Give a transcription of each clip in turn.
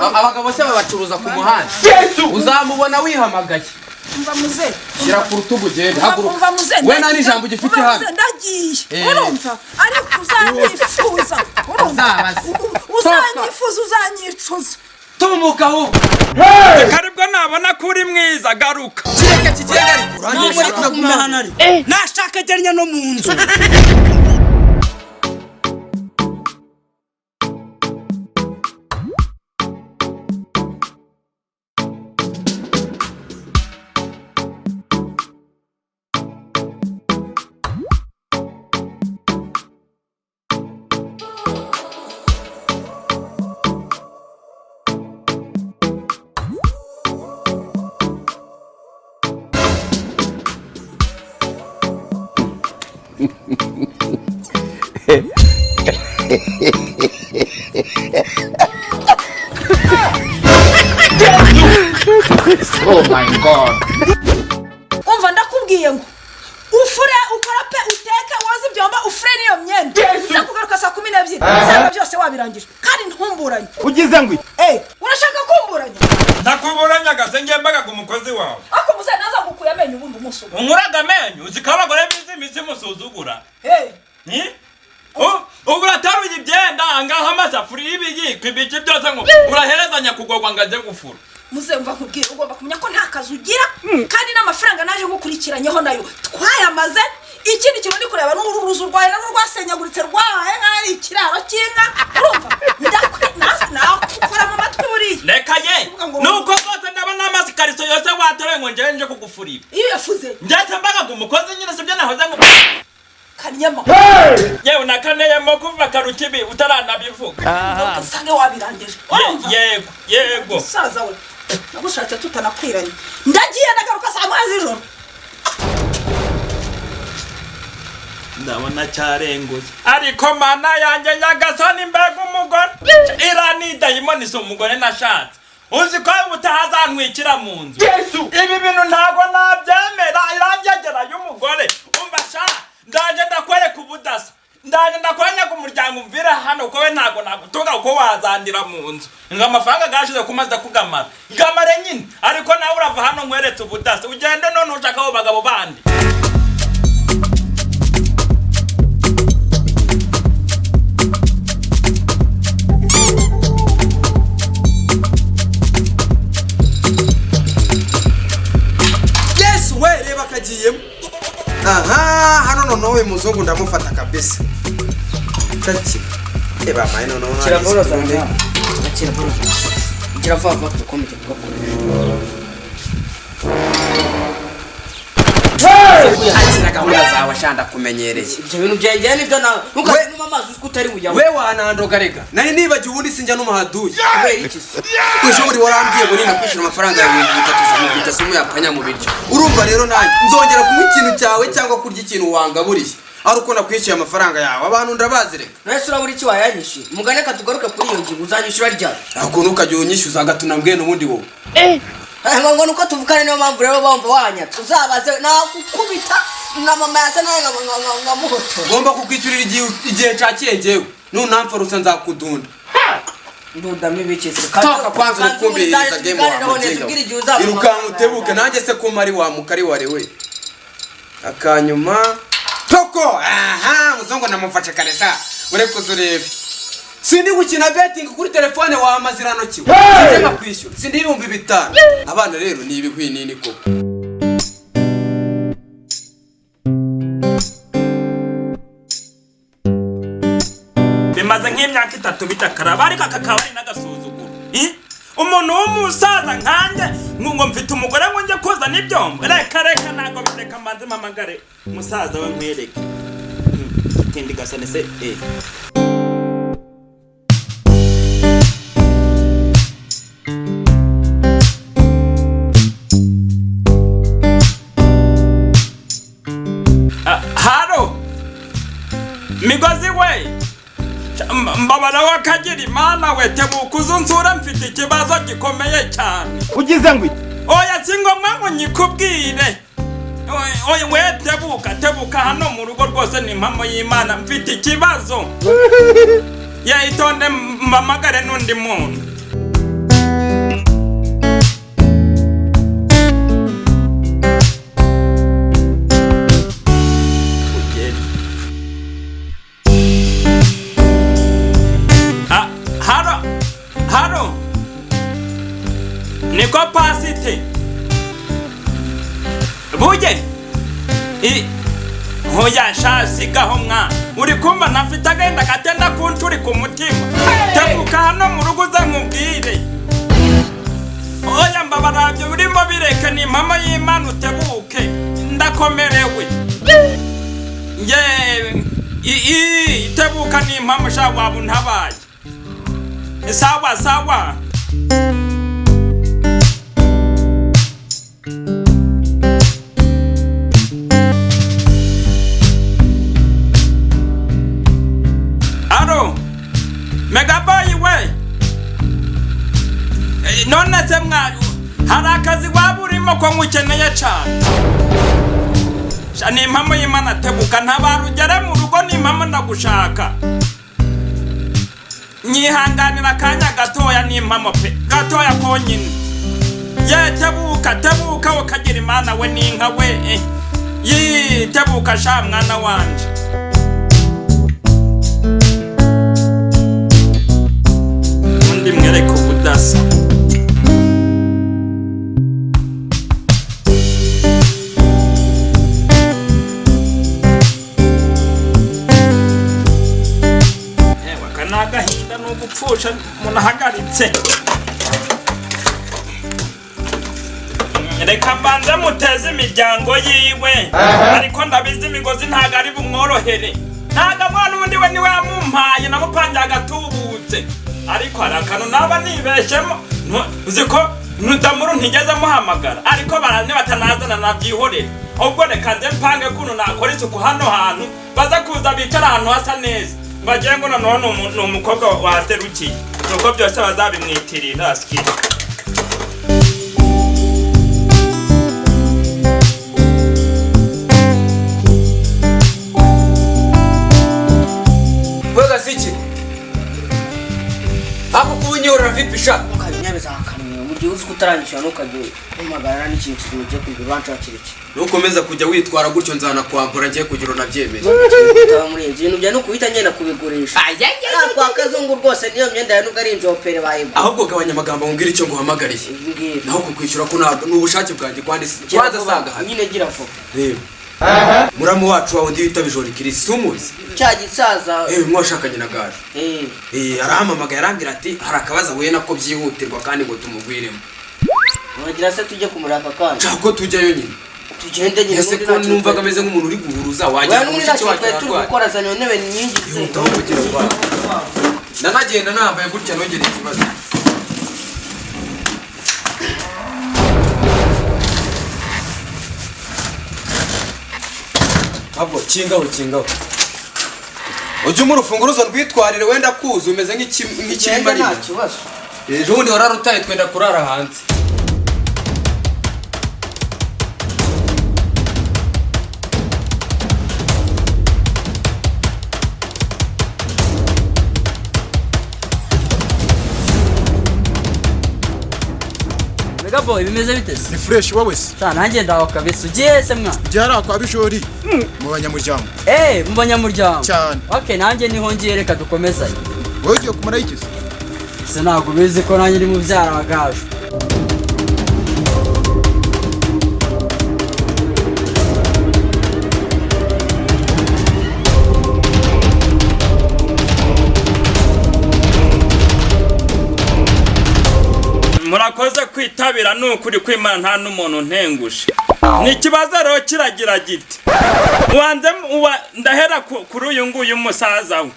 Abagabo se babacuruza ku muhanda? Uzamubona wihamagaye. Umva muze. Shyira ku rutugu ugende, haguruka. Umva muze. We nta n'ijambo ugifite Umva hano. muze, ndagiye. Eh. Urumva, ariko uzanyifuza, urumva? Uzabaze. Uzanyifuza, uzanyicuza. Tumuka ahubwo. Karibwo nabona ko uri mwiza, garuka. Kireke kigenda ariko urangije. Nashaka kugume hano, ari nashaka agennye no mu nzu. Umva, ndakubwiye ngo ufure, ukorope, uteke, woze ibyombo, ufure n'iyo myenda. Uza kugaruka saa 12 usanga byose wabirangije, kandi ntumburanye. Ugize ngo iki? Eh, urashaka kumburanya? Ndakuburanya gase mbaga ku mukozi wawe. Ariko muze naza ngukuye amenyo ubundi umunsi umwe. Unkuraga amenyo? Uzi ko abagore bizi imitsi musuzugura? Eh. Ni? Ubu urateruye ibyenda angaha, amasafuriya, ibiyiko, ibiki byose, ngo uraherezanya kugogwa ngo ajye gufura. Muze, mva nkubwire, ugomba kumenya ko nta kazi ugira, kandi n'amafaranga naje ngukurikiranyeho nayo twayamaze. Ikindi kintu ndi kureba ni uru ruzu rwawe narwo rwasenyaguritse, rwabaye nk'aho ari ikiraro cy'inka. Urumva, nakukora mu matwi buriya. Reka ye. Kuvuga ngo- Nuko rwose ndabona amasikariso yose wateruye ngo njyewe nje kugufurira. Iyo yafuze. Ndetse mbaga ku mukozi nyine, sibyo nahoze ngo Kanyama. Yewe, nakaneyemo kuva karukibi utaranabivuga. Usange wabirangije, urumva? Yego, yego. Musaza we, nagushatse tutanakwiranye. Ndagiye, ndagaruka saa 1 z'ijoro. Ndabona cyarenguye, ariko Mana yanjye Nyagasani, mbega umugore! Iriya ni dayimoni, si umugore nashatse. Uzi ko ubutaha azantwikira mu nzu? Ibi bintu ntabwo nabyemera. Irangyegera y'umugore. Umva sha, ndaje ndakwereka ubudasa, ndaje ndakwereka umuryango. Umvira hano, kuko we ntabwo nagutunga, kuko wazandira mu nzu ngo amafaranga gashize kumaze kugamara gamare nyine. Ariko nawe urava hano nkweretse ubudasa, ugende none ushaka abo bagabo bandi. Yesu we, reba kagiyemo. Aha hano noneho uyu muzungu ndamufata kabisa. Caki reba mayi noneho. Kira boro zanjye, akira boro zanjye, gira vuba vuba dukomeze kugakoresha. Akira gahunda zawe sha, ndakumenyereye. Ibyo bintu byengeye nibyo nawe ntukajye amazi, uzi ko utari buyanywe. We wanandoga rega, nari nibagiwe, ubundi sinjya n'umuhaduye. Kubera iki se? Ejo buri warambwiye ngo ninakwishyura amafaranga yawe 3000 zimukubita sumu yapanya mu biryo. Urumva rero, nanjye nzongera kunywa ikintu cyawe cyangwa kurya ikintu wangaburiye ari uko nakwishyuye amafaranga yawe. Abantu ndabazi reka. None se urabura iki wayanyishyuye? Mugane reka tugaruke kuri iyo ngingo, uzanyishyura ryari? Ntabwo ntukajya unyishyuza agatuna mbwene ubundi wowe. Eh, ngo nuko tuvukane, niyo mpamvu rero bumva wanyatse. Uzabaze, nakukubita na mama yasa nawe nkamuhotora. Ngomba kukwishyurira igihe nshakiye njyewe. Nunamfa rusa nzakudunda. Ndundamo ibiki se? Toka kwanza, uri game wa neza, ubwira igihe uzaba. Irukanka utebuke. Nanjye se ko mari wa mukari ware we akanyuma toko. Aha muzungu namufashe kare sa, ureke uze urebe. Sindi gukina betting kuri telefone wa mazirano kiwe, sinjye nkakwishyura, sindi 5000. Abana rero ni ibihwinini koko. Bimaze nk'imyaka 3 bidakaraba, ariko aka kabari n'agasuzuguro. Eh? Umuntu w'umusaza nkanjye ngo mfite umugore ngo njye koza n'ibyombo? Reka reka, ntabwo bireka. Mbanze mpamagare musaza we nkwereke. Tindi gasane se, eh. Ah, haro migozi we, mbabara w'akagira Imana we, tebuka uze unsure, mfite ikibazo gikomeye cyane. Ugize ngo iki? Oya, si ngombwa ngo nyikubwire. Oya we, tebuka, tebuka hano mu rugo rwose, ni impamo y'Imana, mfite ikibazo. Ya, itonde mpamagare n'undi muntu. Niko pasite buge i hoya sha, sigaho mwa, uri kumva ntafite agahinda katenda kuncuri ku mutima. Tebuka hano mu rugo uze nkubwire. Oya, mbabarabyo urimo bireke, ni impamo y'Imana, utebuke ndakomerewe. Ye itebuka, ni impamo sha, waba untabaye. Sawa sawa. Alo, Megaboy we. None se mwa, hari akazi waba urimo ko nkukeneye cane? Sha, ni impamo y'Imana, tebuka ntabara ugere mu rugo, ni impamo, ndagushaka. Nyihanganira akanya gatoya, ni impamo pe, gatoya konyine. Ye, tebuka, tebuka ukagira Imana we, n'inka we. Yi, tebuka sha mwana wanje. Undi mwereke ubudasa. Ewa, aka ni agahinda, ni ugupfusha umuntu ahagaritse. Reka mbanze muteze imiryango yiwe, ariko ndabizi imigozi ntabwo ari bumworohere, ntabwo mwana ubundi we niwe yamumpaye, namupangiye agatubutse. Ariko hari akantu naba nibeshyemo. Uzi ko Nudamuru ntigeze amuhamagara, ariko nibatanazana nabyihorere. Ubwo reka nze mpange kuntu nakora isuku hano hantu, baza kuza bicara ahantu hasa neza, bagira ngo noneho ni umukobwa waserukiye, nuko byose bazabimwitirira ski. We gasiki, ako kubunyora vipi sha? Ntukajya unyabeza akanwa mu gihe uzi ko utaranyishyura, ntukajya umpamagara n'ikintu kizima ugiye kugura banshakira iki. Nukomeza kujya witwara gutyo nzanakwambura ngiye kugira unabyemere. Utaba muri ibyo bintu bya nukuhita ngenda kubigurisha. Ah, kwa kazungu rwose niyo myenda yawe, nubwo ari injopere bayigura. Ahubwo gabanya amagambo, nkubwire icyo nguhamagariye. Mbwira. Naho kukwishyura ko ntabwo ni ubushake bwanjye, kwandi kwanza saga hano. Nyine gira vuba. Reba, muramu wacu wawe undi wita Bijori Kirisi, umuzi? Cya gisaza? Mwashakanye na Gaju. Eh. Arahamamagaye arambwira ati hari akabazo ahuye nako byihutirwa kandi ngo tumugwiremo. Uragira se tujye kumuraka kandi? Nshaka ko tujyayo nyine. Tugende nyine. Ese N'ubundi ko ntacyo numvaga twari- ameze nk'umuntu uri guhuruza, Oya, wagira ngo n'ubundi mushiki ntacyo wacu twari turi ararwaye. gukora, zana iyo ntebe nyinshi se. Yihuta aho kugira ngo ndanagenda nambaye gutya ntugire ikibazo. Ahubwo kingaho, kingaho, ujye umuha urufunguzo rwitwarire, wenda kuza umeze nk'ikirima. Tugende nta Rimwe kibazo. Ejo bundi wararutaye twenda kurara hanze. Megaboy, bimeze bite se? Ni fresh, wowe se? Sha, nanjye ndaho kabisa. Ugiye se mwana? Igihe ari kwa Bijori mu banyamuryango. Eh, mu banyamuryango. Cyane. Okay, nanjye niho ngiye, reka dukomezanye. Wowe ugiye kumara iki se? Se ntabwo ubizi ko nanjye ndi mubyara wa Gaju? Murakoze kwitabira, ni ukuri kw'Imana nta n'umuntu ntengushe. Ni ikibazo rero kiragira giti: wanze ndahera kuri uyu nguyu musaza we,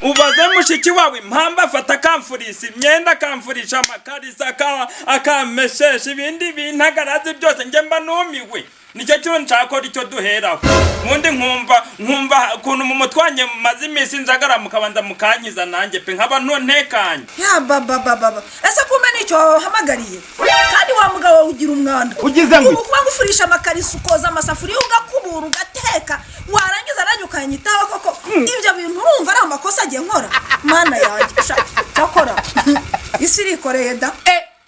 ubaze mushiki wawe impamvu afata akamfurisha imyenda, akamfurisha amakarisa, akammeshesha ibindi bintu agarazi byose, njye mba numiwe. Nicyo kintu nshaka ko aricyo duheraho. Ubundi nkumva ukuntu mu mutwe wanjye maze iminsi nzagara, mukabanza mukankiza nanjye pe, nkaba ntekanye. Ya baba baba baba, ese kumbe nicyo wahamagariye? Kandi wa mugabo wawe ugira umwanda. Ugize ngo Ubu kuba ngufurisha amakariso, ukoza amasafuriya, ugakubura, ugateka, warangiza nanjye ukanyitaho koko, ibyo bintu urumva ari amakosa agiye nkora? Mana yanjye sha, cyakora isi irikoreye da.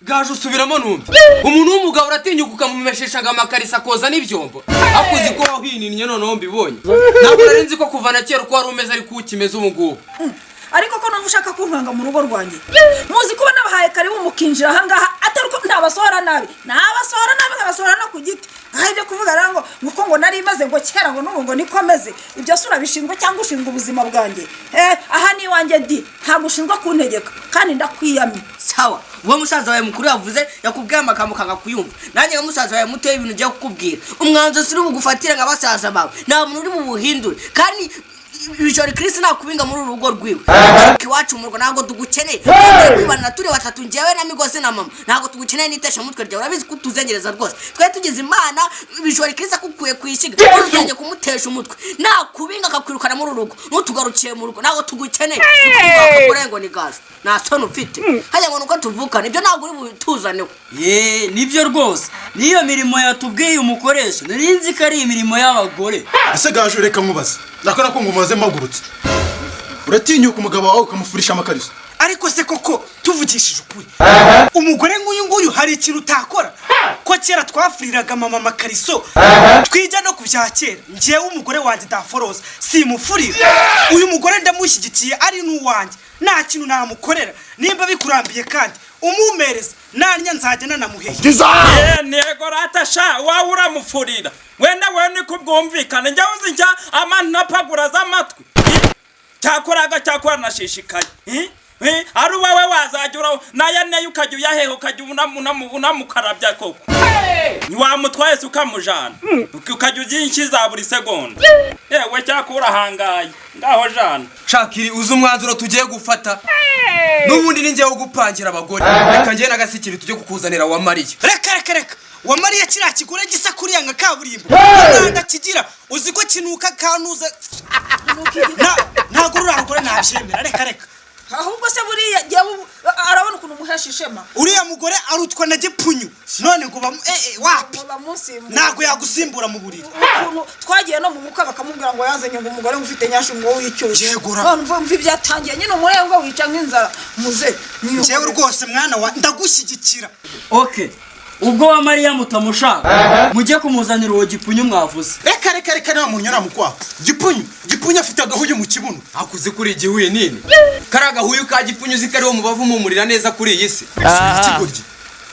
Gaje, usubiramo numva umuntu w'umugabo uratinyuka ukamumesheshaga amakarisa, akoza n'ibyombo, akuzi ko wahwininnye. Noneho mbibonye, ntabwo nari nzi ko kuva na kera uko wari umeze ariko ukimeze ubu ngubu. Ariko ko numva ushaka kunkanga mu rugo rwanjye, muzi kuba nabahaye karibu mukinjira ahangaha atari uko nta ntabasohora nabi, nabasohora nabi nkabasohora no ku giti. Nkaho ibyo kuvuga rero ngo nguko ngo nari maze ngo kera, ngo n'ubu ngo niko meze, ibyo se urabishinzwe cyangwa ushinzwe ubuzima bwanjye? Aha ni iwanjye di, ntabwo ushinzwe kuntegeka kandi ndakwiyamye. Sawa, uwo musaza wawe mukuru yavuze, yakubwiye amagambo ukanga kuyumva. Nanjye nka musaza wawe mutoya, ibintu ugiye kukubwira, umwanzuro siri bugufatire nka basaza bawe, nta muntu uri buwuhindure. Kandi Bijori Chris nakubinga muri uru rugo rwiwe iwacu mu rugo, ntabwo tugukeneye. Tugiye kwibana turi batatu, njyewe na Migozi na mama. Ntabwo tugukeneye n'iteshamutwe ryawe, urabizi ko utuzengereza rwose. Twari tugize Imana Bijori Chris akukuye ku ishyiga, utangiye kumutesha umutwe. Nakubinga akakwirukana muri uru rugo, ntutugarukiye mu rugo, ntabwo tugukeneye. Akakubwira ngo ni Gaju, nta soni ufite hajya ngo nuko tuvukana, ibyo ntabwo uri bubituzaneho. Ye, nibyo rwose, n'iyo mirimo yatubwiye umukoresha, nari nzi ko ari imirimo y'abagore. Ese Gaju, reka nkubaze, nakora ko ngumaze mpagurutse, uratinyuka umugabo wawe ukamufurisha amakariso? Ariko se koko tuvugishije ukuri, umugore nk'uyu nguyu hari ikintu utakora? Ko kera twafuriraga mama amakariso, twijya no ku bya kera. Njyewe umugore wanjye daforoza simufurira. Uyu mugore ndamushyigikiye, ari n'uwanjye, nta kintu namukorera. Nimba bikurambiye kandi umumereza nanya, nzajya nanamuhehe. Ntego rata sha, wawe uramufurira wenda we niko bwumvikane. Njya uzi njya amanapagura z'amatwi cyakoraga cyakora nashishikaye. Ari wowe wazajya ura naya nayo ukajya uyaheha, ukajya unamukarabya koko, ntiwamutwaye se ukamujana, ukajya ujya inshyi za buri segonda? Yewe, cyakora urahangaye, ngaho jana. Shakiri, uzi umwanzuro tugiye gufata? N'ubundi ni njyewe ugupangira abagore. Reka njyewe n'agasikiri tujye kukuzanira wa Mariya. Reka, reka, reka! Wa Mariya, kiriya kigore gisa kuriya nka kaburimbo, umwanda kigira, uzi ko kinuka kanuza? Ntabwo ruriya rugore nabyemera, reka, reka. Ahubwo se buriya jyewe arabona ukuntu umuhesha ishema. Uriya mugore arutwa na gipfunyu, none ngo wapi. Ngo bamusimbure. Ntabwo yagusimbura mu buriri. Ukuntu twagiye no mu bukwe, bakamubwira ngo yazanye ngo umugore ngo ufite nyashi ngo w'icyushyu. Yegura. None umva ibyatangiye nyine, umurengo wica nk'inzara muze. Njyewe rwose mwana wa ndagushyigikira. Okay, ubwo wa Mariya mutamushaka, mujye kumuzanira uwo gipfunyu mwavuze. Reka, reka, reka! Niba munyura mu kwaha, Gipfunyu, Gipfunyu afite agahuyu mu kibuno. Akuze kuri igihuye nini, kariya gahuyu ka gipfunyu, uzi ko ariwo mubavu umumurira neza kuri iyi si? Ikigoryi,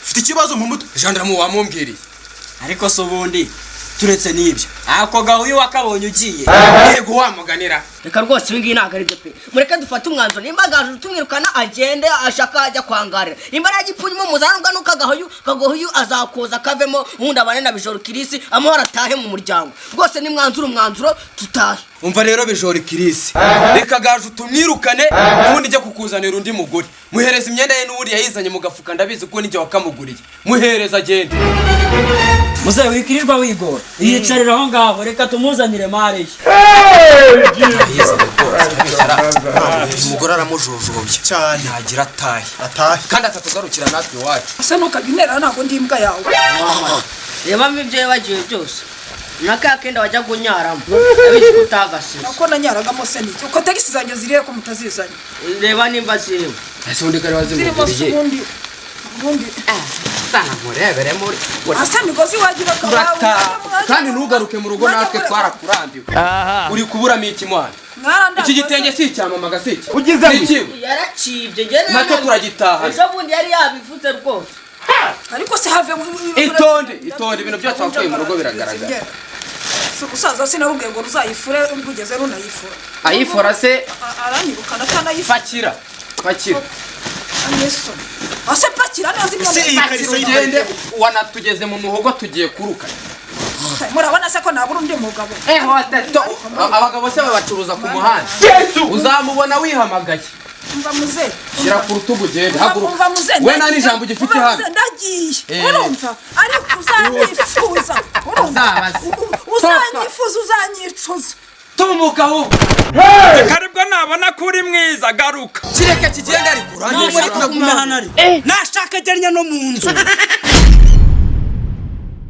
ufite ikibazo mu mutwe. Jandamu wamumbwiriye. Ariko se ubundi turetse n'ibyo, ako gahuyu wakabonye ugiye? Yego, wamuganira. Reka rwose, ibi ngibi ntabwo ari byo pe. Mureke dufate umwanzuro. Nimba Gaju tumwirukana, agende ashaka ajya kwangarira. Nimba ari agipfunyu muzana, ubwo nuko agahuyu kagahuyu azakoza kavemo, ubundi abane na Bijoro Kirisi amahoro, atahe mu muryango. Rwose ni mwanzuro, umwanzuro tutahe. Umva rero Bijori Kirisi, reka Gaju tumwirukane, ubundi njye kukuzanira undi mugore. Muhereza imyenda ye, n'ubundi yayizanye mu gafuka, ndabizi ko nijye wakamuguriye. Muhereza agende. Muzehe, wikirirwa wigora, yicarira aho ngaho, reka tumuzanire mare ye. Uyu mugore aramujojobye. Cyane. Ntagira atahe. Atahe. Kandi atatugarukira natwe iwacu. Ese ntukajya untera, ntabwo ndi imbwa yawe. Rebamo ibyo wibagiwe byose na ka kenda wajya kunyaramo, abizi ko utagasize. Nako nanyaragamo se niki? Uko tagisi zanjye zirihe ko mutazizanye? Reba nimba zirimo. Ese ubundi kare Zirimo se? wazimuguriye? Ubundi Murebere muri asa migozi wagira. Urataha kandi ntugaruke mu rugo, natwe twarakurambiwe. Uri kuburamo iki mwana? Iki gitenge si icya mama, gasiki Ugize si ikiwe. Yaracibye njye. Nacyo turagitahana. Ejo bundi yari yabivuze rwose. Ariko se have. Itonde, itonde, ibintu byose wakuye mu rugo biragaragara. Umusaza sinarubwiye ngo ruzayifure, rugeze runayifura. Ayifora se? Aranyirukana atanayifura. Pakira, pakira. Ameso ase, pakira neza Ese iyi imyenda. kariso? Ugende, wanatugeze mu muhogo, tugiye kuruka. Murabona se ko nabura undi mugabo? Abagabo se babacuruza ku muhanda? Uzamubona wihamagaye. Umva muze. Shyira ku rutugu ugende, haguruka. Umva muze. We nta n'ijambo ugifite Umva hano. muze, ndagiye. Urumva, ariko uzanyifuza, urumva? Uzabaze. Uzanyifuza, uzanyicuza. Tumuka ahubwo. Reka, aribwo nabona ko uri mwiza, garuka. Kireke kigenda, ariko urangiye. Nashaka kugume hano ari Nashaka ajyanye no mu nzu.